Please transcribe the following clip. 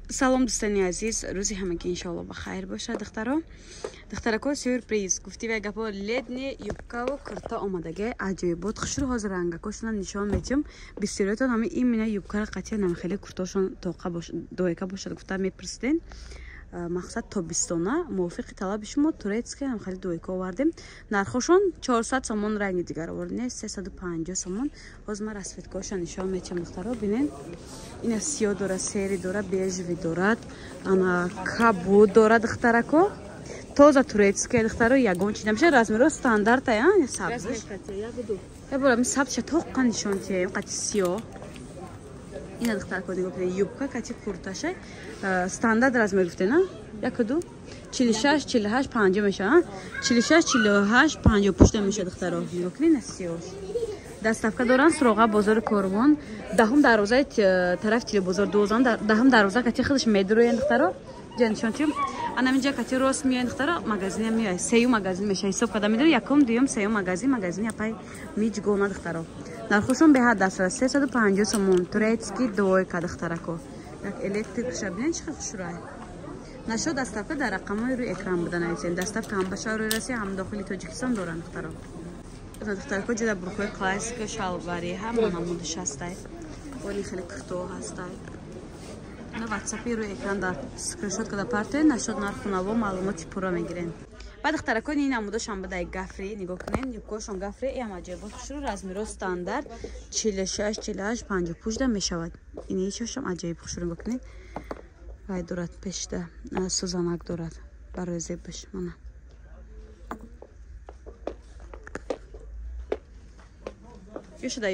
Салом, дӯстони азиз, рӯзи ҳамагӣ иншоалло ба хайр бошад, духтаро. Духтарако, сюрприз гуфти вай гапо, летний юбкаву курта омадаге, аҷоибот, хушру. Ҳозир рангакошона нишон метиҳам. Бисёриятон ҳами именно юбкара қатъия нам хеле куртошон тоқа двойка бошад гуфта мепурсиден. Мақсад, тобистона мувофиқи талаби шумо турецкая нам хеле двойка овардем. Нархошон 400 сомон, ранги дигар овардем, 350 сомон. Ҳозир ман расцветкаошон нишон метиҳам, духтаро, бинен. Ина сиё дорад, серый дорад, бежевый дорад, ана кабуд дорад, духтарако. Тоза турецкая, духтаро, ягон чи намеша. Размеро стандарта, сабзш ябора, сабзша тоққа нишон тиҳем, қати сиё. Ина, духтарко, нигоҳ кунед, юбка кати курташа, стандарт размер гуфте на, яку ду, 46, 48, 50 меша, 46, 48, 50 пушта меша. Духтаро, нигоҳ кунед, на сиёш. Доставка доран, суроға бозори Корвон, даҳум дарвозаи тарафи телебозор, дувоздаҳум, даҳум дарвоза кати худаш медуроян, духтаро. Ҷа нишон чим, анаминҷа кати рост меоян, духтаро, магазине меояд, сеюм магазин меша. Ҳисоб карда медори: якум, дуюм, сеюм магазин, магазини апай Миҷгона. Духтаро, нархошон беҳад дастрас, 350 сомон, турецкий двойка. Духтарако, як электрикша бинен, чӣ хел хушрӯай. Нашо доставка дар рақамҳои рӯи экран буда нависен. Доставка ҳам ба шаҳрҳои Россия, ҳам дохили Тоҷикистон доранд, духтаро. Духтарако, ҷуда буркҳои классика, шалварӣ, ҳама намудиш ҳастай. Бони хеле куртоҳ ҳастай. На ватсапи рӯи экран дар скриншот када партоед, нашод нарху наво маълумоти пурра мегирен. Баъд, духтаракон, ин намудошам будай, гафри, нигоҳ кунед, юбкошон гафри, эам аҷоибот, хушрӯ, размеро стандарт 46, 48, 50 пушда мешавад. Инишошам аҷоиб хушрӯ, нигоҳ кунед, вай дорад, пешда сӯзанак дорад барои зебаш, мана. Ёшуда.